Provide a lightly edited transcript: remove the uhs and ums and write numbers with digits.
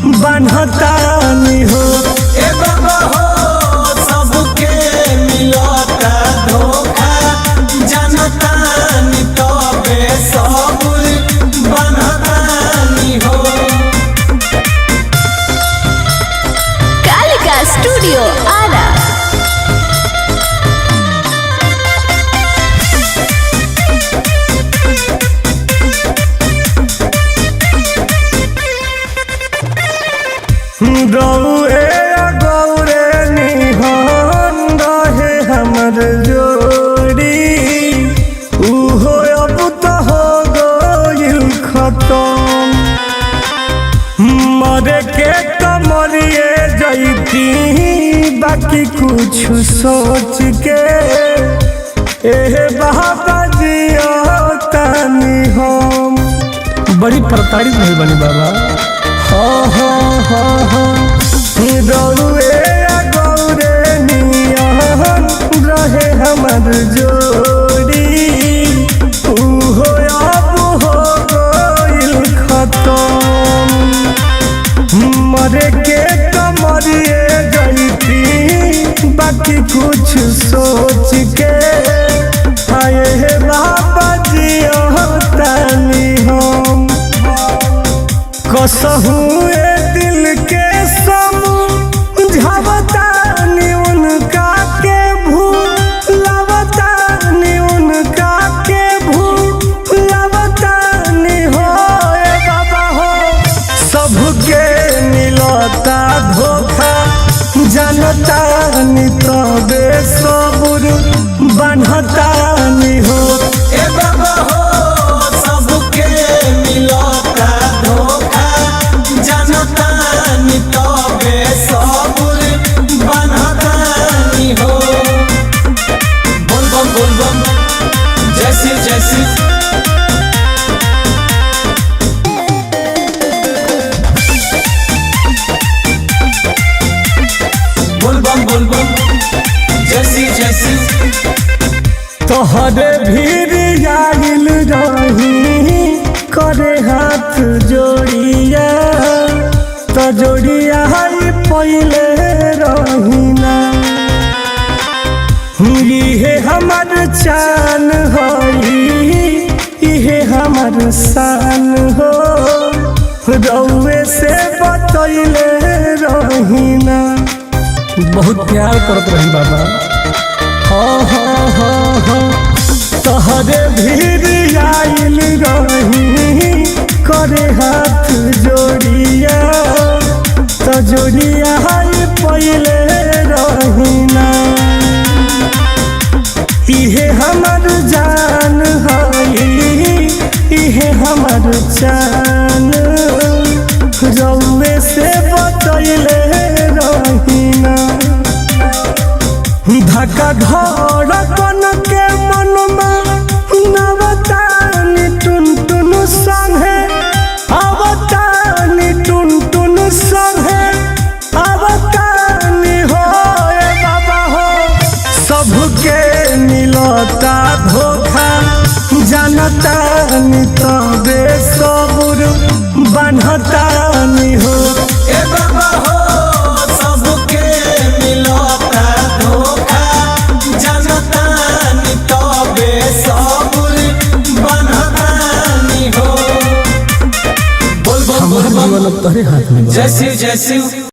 बान्हतानी हो। ए बाबा हो, सबके मिलता धोखा, जनतानी तबे सबूर बनतानी हो। कालिका स्टूडियो आरा। रौए गौरे निहन रहे हमर जोड़ी, उहो अब तो हो गइल खतम। मरे के तो मरिए जैती, बाकी कुछ सोच के एह बाबा जियतानी हम। बड़ी प्रताड़ित भइल बानी बाबा। हाँ हाँ हाँ हाँ, रौए गौरे नियन रहे हमर जोड़ी, उहो अब हो गइल खतम। मरे के तो मरिए जैती, बाकी कुछ सोच के आए हे बाबा जियतानी हम। कसहु ए दिल के समझावतानी, उनका के भूलावतानी, उनका के भूलावतानी हो। ए बाबा हो, सबके मिलता धोखा, जनतानी तबे सबूर बान्हतानी हो। ए बाबा हो, सबके मिलता धोखा, जनतानी तबे सबूर बनतानी हो। बोल बम बोल बम, जय शिव जय शिव। बोल बम बोल बम, जय शिव जय शिव। तोहरे भीड़ आइल रही करे हाथ जोड़िया, तो जोड़िया ही पहले रही ना। इहे हमर चान होई, इहे हमर शान हो, रौए से बतैले रही ना। बहुत प्यार करत रही बाबा। हाँ हाँ हाँ हाँ, तोहरे भीड़ आइल रही करे हाथ जोड़िया, तो जोड़िया ही पहले रही ना। इहे हमर जान हई, इहे हमर चान, रौए से बतैले रही ना। धक्का धड़कन के मनमा नवतानी टुन टुन संगे अवतानी, टुन टुन संगे अवतानी हो। ए बाबा हो, सबके मिलता धोखा, जनतानी तबे सबूर बान्हतानी हो। ए बाबा हो, सबके मिलता धोखा, जनतानी तबे सबूर बनतानी हो। बोल बम बोल बम, जीवन अब तोहरे हाथ में बा। जय शिव जय शिव।